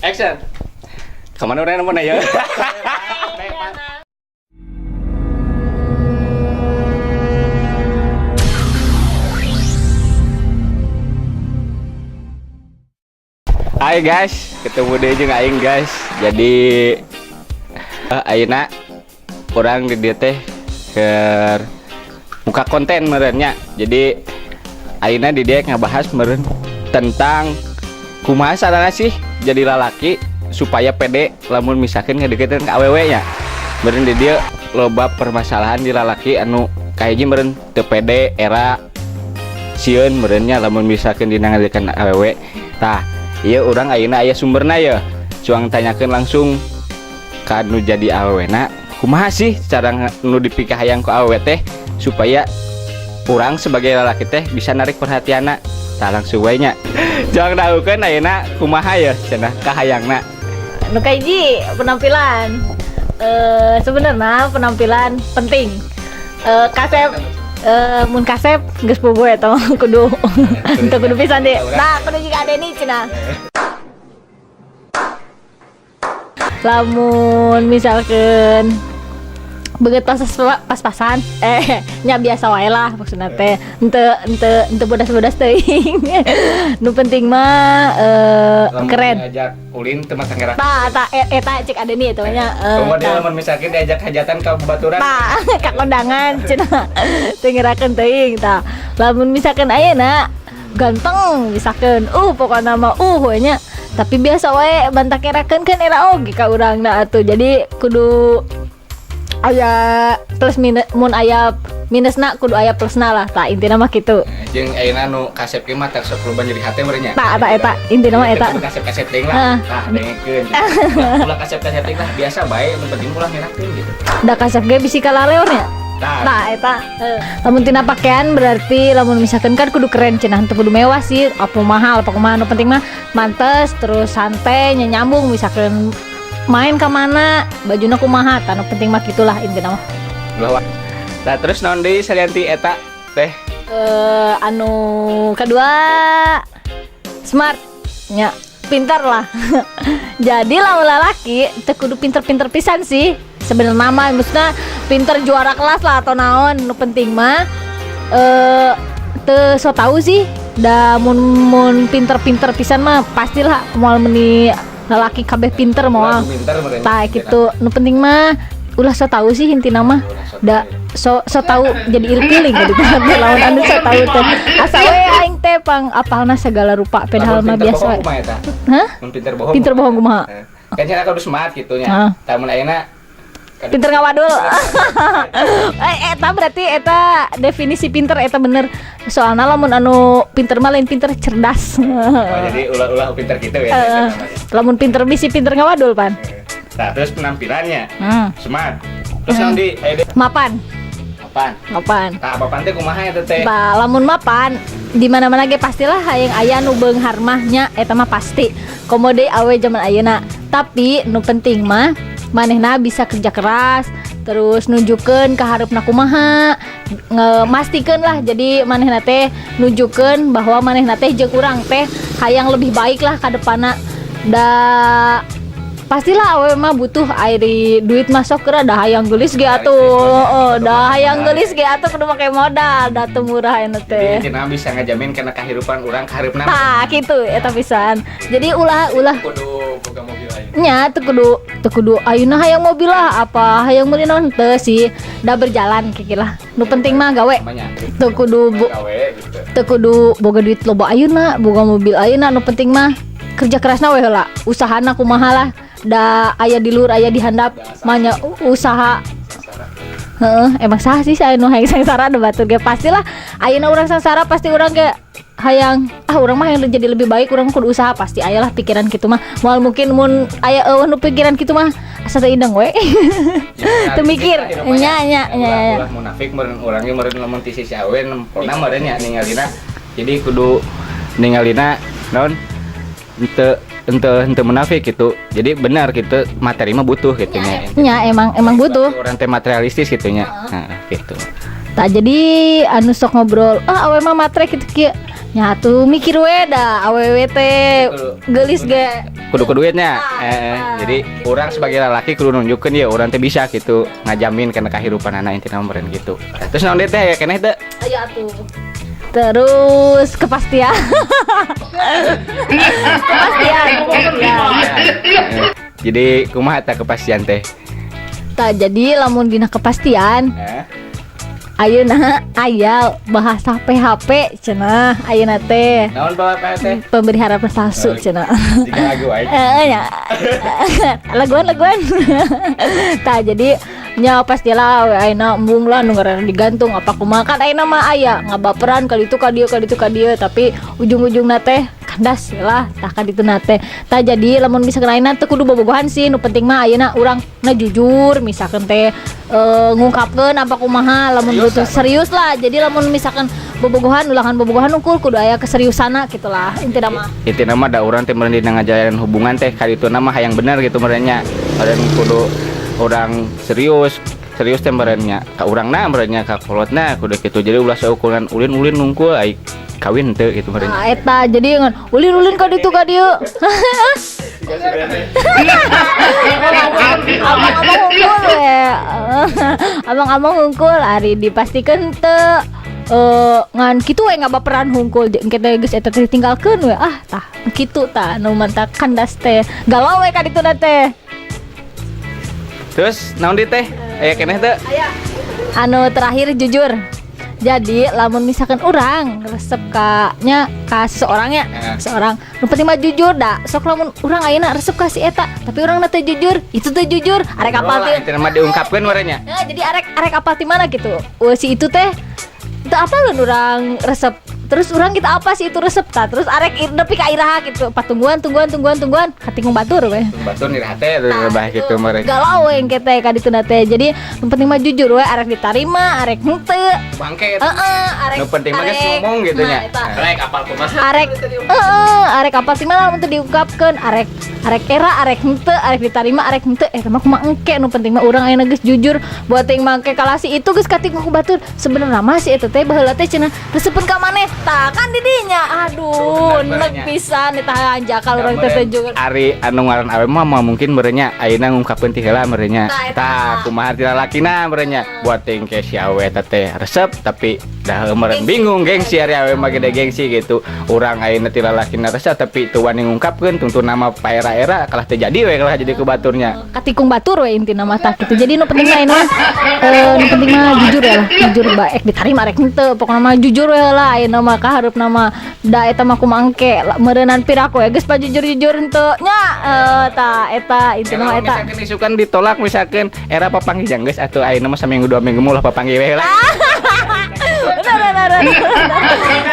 Action. Kemana urang mana ya? Hai guys, ketemu deui jeung aing, guys. Jadi ayeuna urang di dieu teh keur muka konten meureun nya. Jadi ayeuna di dieu ngabahas meureun tentang kumaha carana sih jadi lalaki supaya pede lamun misalkan ngedeketin ka awewe nya. Meureun di dieu loba permasalahan di lalaki anu kahiji meureun teu pede, era sieun meureun nya lamun misalkan dina ngadeketan awewe. Tah, ieu urang ayeuna aya sumberna ya. Cuang tanyakeun langsung ka nu jadi awewena, kumaha sih cara nu dipikahayang ku awewe teh supaya urang sebagai lalaki teh bisa narik perhatianna. Tah, langsung wae nya. Jangan dahukeun ayeuna kumaha ya cenah kahayangna. Nu kahiji penampilan. Sebenarnya penampilan penting. Kasep, mun kasep geus puguh eta mah kudu teu kudu pisan deh. Nah, kudu juga ada nih cenah. Lamun misalkan begitu pas pas-pasan, nya biasa wae lah, maksudna teh henteu henteu henteu bodas-bodas teuing. Nu penting mah keren. Diajak ulin teu mah tanggerak. Tah, tah, eta cek ada nih itu nya. Kemudian tah. Lamun misalkan diajak hajatan ka baturan. Tah, ka kondangan cenah teu ngerakeun teuing. Tah, lamun misalkan ayeuna ganteng misalkan, pokokna mah we nya, tapi biasa wae bantak ngerakeun kan era oge ka urangna atuh. Jadi kudu aya plus minus, mun aya minusna kudu aya plusna lah. Tah, intina mah kitu. Jeung ayeuna nu kasep ge mah tah sok loba nyeri hate meureun nya. Tah, tah, eta intina mah eta. Kudu kasep-kasep teuing lah. Heeh. Tah, dengekeun. Ulah kasep-kasep teuing lah, biasa bae, nu penting ulah ngerakeun gitu. Da kasep ge bisi kalaleur nya. Tah. Nah, eta. Lamun tina pakaian berarti lamun misalkan kan kudu keren cenah, teu kudu mewah sih, apa mahal, apa kumaha, nu penting mah mantes, terus santai, nya nyambung misalkan main ke mana, bajuna kumaha, tah nu penting mah gitulah intina mah. Ulah. Tah, terus naon deui salian ti eta teh? Anu kedua smart nya, pintar lah. Jadi lamun lalaki teu kudu pinter-pinter pisan sih sebenarnya mah, maksudnya pinter juara kelas lah atau naon, nu penting mah teu so tau sih. Da mun mun pinter-pinter pisan mah pastilah moal meni lalaki kabeh pinter moal. Ulah pinter meureun. Tah, kitu, nu penting mah ulah so tau sih intina mah. Da so so tau jadi ilfeeling gitu lawan anu so tau teh. Asa we aing teh pang apalna segala rupa, padahal Lamun mah pinter biasa bohong we. Kumaha eta? Hah? Mun pinter bohong. Pinter bohong kumaha? Kan cenah kudu smart gitu nya. Heeh. Tah, mun ayeuna pinter ngawadul, eta berarti eta definisi pinter eta bener, soalnya lamun anu pinter mah lain pinter, cerdas. Oh, jadi ulah-ulah pinter gitu ya. Lamun pinter bisi pinter ngawadul pan. Nah, terus penampilannya smart. Terus naon di aya deui? Mapan. Mapan. Mapan. Tah, mapan teh kumaha eta teh? Tah, lamun mapan di mana-mana ge pastilah hayang aya nu beunghar mah nya, eta mah pasti. Komo deui awe zaman ayeuna. Tapi nu penting mah manehna bisa kerja keras, terus nunjukkeun ka hareupna kumaha, ngemastikeun lah, jadi manehna teh nunjukkeun bahwa manehna teh jeung urang teh hayang lebih baik lah ka depanna. Da pastilah awewe mah butuh air duit masuk ke da hayang geulis ge atuh. Oh, da hayang geulis ge atuh kudu make modal, da teu murah ayeuna teh. Jadi cenah bisa ngajamin kana kahirupan urang ka hareupna. Tah, kitu eta pisan. Jadi ulah ulah Kudu boga mobil aja. Nya teu kudu ayeuna hayang mobil lah, apa hayang meuli naon teu sih, da berjalan kieu lah. Nu penting mah gawe. Namanya. Teu kudu Gawe gitu. Teu kudu boga duit loba ayeuna, boga mobil ayeuna, nu penting mah kerja kerasna we heula. Usahana kumaha lah. Da aya di luhur aya di handap mah nya usaha. Heeh, emang sah sih saya nu hayang sangsara, da batur ge pastilah ayeuna urang sangsara pasti urang ge hayang, ah, urang mah hayang jadi lebih baik, urang kudu usaha, pasti aya lah pikiran kitu mah. Moal mungkin mun aya eueuh nu pikiran kitu mah asa teu indeng we. Teu mikir. Nya nya nya nya. Ulah munafik meureun urang ge meureun lamun ti sisi awewe nempona meureun nya ningalina. Jadi kudu ningalina naon, henteu henteu henteu munafik gitu. Jadi benar gitu, materi mah butuh gitu nya. Nya, emang emang butuh. Orang teh materialistis gitu nya. Nah, gitu. Tak jadi anu sok ngobrol, ah, awe mah matre kitu kieu. Nya atuh mikir we da awewe teh geulis ge. Kudu ku duitnya. Ah, eta. Jadi urang sebagai lelaki kudu nunjukkeun ya urang teh bisa gitu ngajamin kana kahirupan anak, intina mah meureun gitu. Terus naon deui teh, aya keneh teu? Ayo atuh. Terus kepastian. Kepastian. Kepastian. Jadi kumaha eta kepastian teh? Tah, jadi lamun dina kepastian Eh? ayeuna aya bahasa PHP cenah ayeuna teh. Naon bapak teh? Pemberi harapan palsu Oh, cenah. Jika lagu aing. Eh nya. Laguan laguan. Tah, jadi nya pastilah we ayeuna embung lah nu ngaranna digantung apa kumaha, kan ayeuna mah aya ngabaperan kali itu ka dieu, kali itu ka dieu, tapi ujung-ujungna teh kandas lah. Tah, ka dituna teh. Tah, jadi lamun misalkan ayeuna teu kudu bobogohan sih, nu penting mah ayeuna urang na jujur, misalkan teh ngungkapkeun apa kumaha lamun Serius butuh lah. Serius lah. Jadi lamun misalkan bobogohan, ulangan bobogohan unggul, kudu aya keseriusanna gitu lah intina mah. Intina mah da urang teh meureun dina ngajalan hubungan teh kadituna mah hayang bener gitu meureun nya. Meureun kudu urang serius serius teh meureun nya ka urangna meureun nya, ka kolotna kudu kitu. Jadi ulah saukuran ulin-ulin nungkul ai kawin teu gitu meureun. Nah, eta jadi ngan ulin-ulin ka ditu ka dieu. Abang-abang hungkul we. Abang-abang hungkul ari dipastikan teu ngan kitu we ngabaperan hungkul engke teh geus eta teh ditinggalkeun we. Ah, tah kitu tah nu mantak kandas teh. Galau we ka dituna teh. Terus naon deui teh? Aya keneh teu? Anu terakhir, jujur. Jadi lamun misalkan urang resep ka nya ka seseorangnya, seorang, nu penting mah jujur da. Sok lamun urang ayeuna resep ka si eta, tapi urang teu jujur, itu teu jujur, arek apal Lah, ti intina mah diungkapkeun meureun nya. Ya, jadi arek arek apal ti mana gitu. Oh, si itu teh teu apaleun urang resep. Terus urang kita apa sih itu resep tah. Terus arek nepi ka iraha gitu. Patungguan tungguan tungguan tungguan katikung batur we. Batur nih hate rebah gitu meureun. Galau we engke teh ka dituna teh. Jadi nu penting mah jujur we, arek ditarima, arek henteu. Bangke. Heeh, arek Nu penting mah geus ngomong gitu nya. Nah, eta. Rek apal kumaha. Arek heeh, arek apa sih malah untuk diungkapkeun, arek arek era arek henteu, arek ditarima arek henteu, eta mah kumaha engke, nu penting mah urang ayeuna geus jujur buat ting mangke kalasi itu geus katikung ku batur sebenarnya mah si eta teh baheula teh cenah resepeun ka maneh. Tah, kan didinya aduh Bener, enek pisan eta hanjakal urang teh teh jujur. Ari anu ngaran awe mah mah mungkin meureun nya ayeuna ngungkapkeun ti heula meureun nya. Tah, eta. Tah, kumaha ti lalakina meureun nya. Buat ting ke si awe eta teh resep tapi dah meureun bingung, gengsi, ari awe mah gede gengsi gitu. Urang ayeuna ti lalakina resep tapi teu wani ngungkapkeun, tungtungna mah paera-era kalah teu jadi we, kalah jadi ku baturnya. Katikung batur we intina mah tah gitu. Jadi nu penting mah ini mah nu penting mah jujur ya lah, jujur baik ditarima rek henteu, pokokna mah jujur we lah ayeuna mah ka hareupna mah da eta mah kumaha engke meureunan piraku we geus pajujur-jujur henteu nya tah eta intina mah eta. Misalkan isukan ditolak, misalkan era papanggih jang geus atuh ayeuna mah saminggu dua minggu mulah papanggih we lah. Benar benar benar.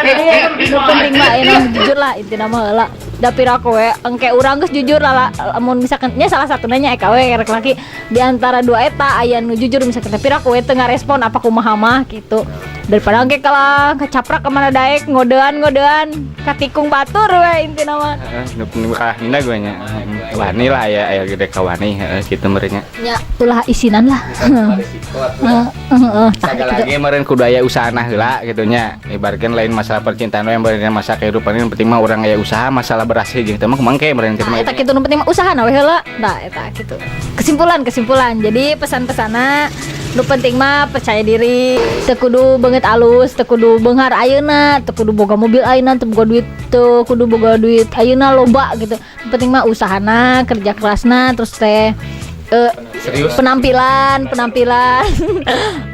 Jadi nu penting mah ayeuna mah jujur lah intina mah heula. Da piraku we engke urang geus jujur lah lah, lamun misalkan nya salah satu nanya eka we rek laki di antara dua eta aya nu jujur misalkan teh piraku we teu ngarespon apa kumaha mah gitu, daripada engke kalah kecaprak kemana daek ngodean ngodean katikung batur we intina mah. Heeh, nu penting kalah nina gue nya. Wani lah ya, aya gede ka wani heeh kitu meureun nya. Nya ulah isinan lah. Heeh heeh tah Segala gitu. Lagi meureun kudu aya usahana heula gitu nya. Ibaratkan lain masalah percintaan we meureun, masa kehidupan ini penting mah urang aya usaha, masalah berhasil jeung teu mah mangke meureun kitu Nah, mah. eta kitu nu penting mah usahana we heula. Nah, eta kitu. Kesimpulan kesimpulan. Jadi pesan-pesanna nu penting mah percaya diri. Teu kudu beungeut alus, teu kudu beunghar ayeuna, teu kudu boga mobil ayeuna, teu boga duit, teu kudu boga duit ayeuna loba gitu. Nu penting mah usahana, kerja kerasna, terus teh Serius. Penampilan penampilan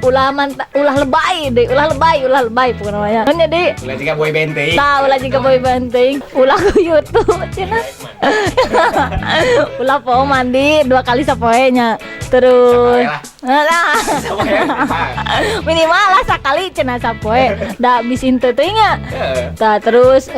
ulah manta, ulah lebay deh, ulah lebay, ulah lebay pokoknya namanya kan. Jadi Ulah jiga boy band teh. Tah, ulah jiga boy band teuing, ulah ku YouTube cenah, ulah poho mandi dua kali sapoe nya. Terus nah, minimal lah sakali cenah sapoe da bisi henteu teuing nya. Tah, terus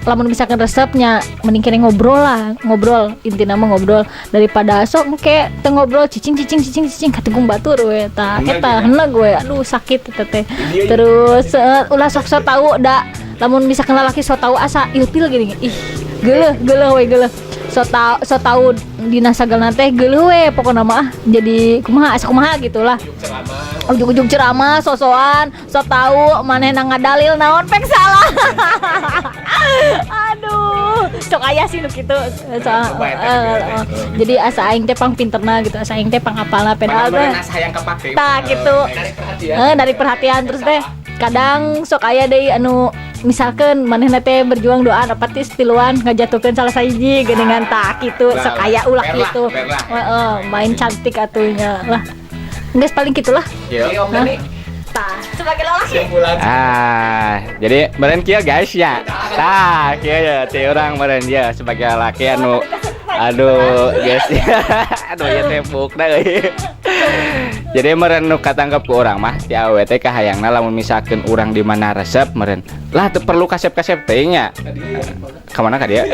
lamun misalkan resepnya mending kene ngobrol lah, ngobrol intina mah ngobrol daripada sok engke teu ngobrol cicing cicing cicing cicing katikung batur we. Tah, Bener eta gitu ya. Heneg we, aduh sakit eta teh. Terus ulah sok sok tahu da lamun misalkan lalaki sok tahu asa ilfil gini, ih geuleuh geuleuh we geuleuh. So tau so tau dina sagalana teh geuleuh we pokona mah, ah, jadi kumaha, asa kumaha gitulah. Ujug-ujug ceramah sosoan, so tau manehna ngadalil naon pek salah. Aduh, sok aya sih nu kitu. So, jadi asa aing teh pang pinterna gitu, asa aing teh pang apalna, padahal teh Hayang kepake. Tah gitu. Narik perhatian. Eh, narik perhatian. Terus teh kadang sok aya deui anu misalkan manehna teh berjuang doa apa tis tiluan ngajatuhkeun salah sahiji geuningan, tah kitu. Sok aya ulah Fair lah, gitu. Fair lah. Heeh, main cantik atunya lah. Geus, paling gitulah. Iya. Tah, sebagai lelaki. Ah, jadi meren kieu, guys, ya. Tah, kieu ya ti urang meren dia sebagai laki anu, aduh guys. Aduh ya, tepuk dah euy. Jadi meren nu katangkep ku urang mah ti awewe teh kahayangna lamun misalkeun urang di mana resep meren lah, teu perlu kasep-kasep teuing nya. Kamana ka dia?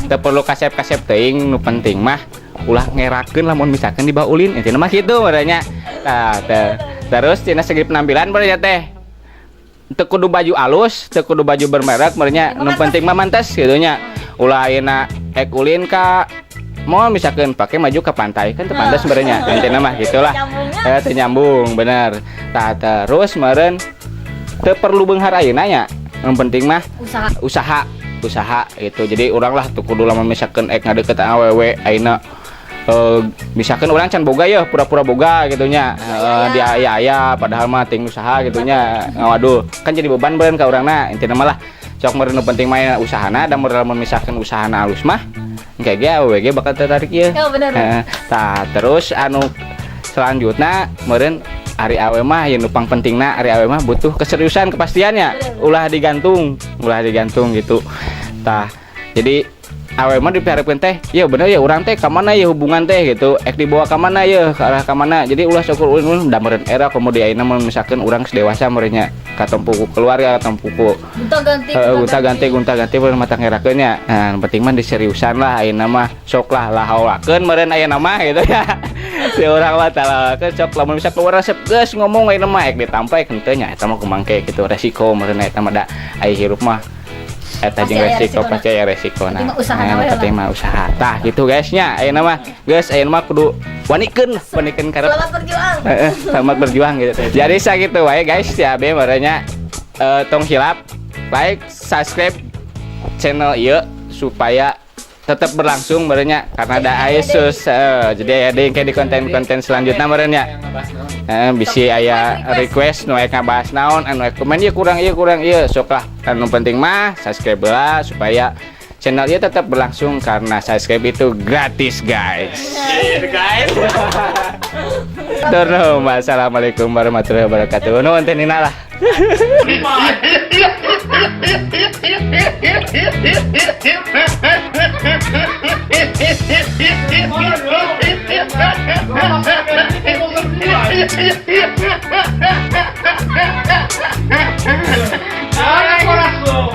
Teu perlu kasep-kasep teuing, nu penting mah ulah ngerakeun lamun misalkeun dibawa ulin, intina mah kitu meren nya. Tah, terus tina segi penampilan meren nya teh teu kudu baju alus, teu kudu baju bermerek meren nya, nu penting mah mantes gitu nya. Ulah ayeuna ek ulin ka mall misalkan pakai maju ke pantai, kan teu pantes meren nya. Intina mah gitulah. Nyambungnya. Eh, teu nyambung bener. Tah, terus meren teu perlu beunghar ayeuna nya. Yang penting mah Usaha. Usaha, usaha gitu. Jadi urang lah tuh kudu lamun misalkan ek ngadeket awewe ayeuna, misalkan urang can boga ya pura-pura boga gitu nya. Dia aya aya, padahal mah ting usaha gitu nya. Waduh, kan jadi beban beureun ka urangna. Intina mah lah sok meureun nu penting mah usahana dan meureun lamun misalkan usahana alus mah kayak ge awewe ge bakal tertarik ya. Oh, bener. Heeh. Tah, terus anu selanjutnya meureun ari awe mah yang nu pang pentingna, ari awe mah butuh keseriusan, kepastiannya. Ulah digantung, ulah digantung gitu. Tah, jadi awe mah dipiharepkeun teh ya bener ya, urang teh ka mana ya, hubungan teh gitu ek dibawa ka mana ya, ke arah ka mana. Jadi ulah syukur ulin ulin da meureun era komo ayeuna mun misalkan urang dewasa meureun nya katempuh ku keluarga, katempuh ku Gonta ganti. Gonta ganti, gonta ganti meureun mata ngerakeun nya. Nah, yang penting mah diseriusan lah. Ayeuna mah sok lah lahaulakeun meureun ayeuna mah gitu ya. Si urang mah talakeun sok lamun bisa keluar resep geus ngomong ayeuna mah ek ditampa ek henteu nya, eta mah kumangke gitu, resiko meureun eta mah, da aya hirup mah eta Pasti jeung aya resiko. Resikona. Pasti aya resikona. Penting mah usaha Nah, we lah. Penting mah usaha. Tah gitu, guys, nya. Ayeuna mah geus, ayeuna mah kudu wanikeun, wanikeun karep. Selamat berjuang. Heeh, selamat berjuang gitu. Jadi sakitu wae, guys, ya be maranya, tong hilap like, subscribe channel ieu supaya tetap berlangsung merenya karena ada Asus, jadi ada yang kayak di konten-konten selanjutnya merenya. Bisi aya request nu aya ngabahas naon, anu aya komen ieu kurang, ieu kurang, ieu sok lah. Anu penting mah subscribe lah supaya channel ieu tetap berlangsung karena subscribe itu gratis, guys. Guys. Terus, wassalamualaikum warahmatullahi wabarakatuh. Nuhun teh Nina lah. Ai, coração!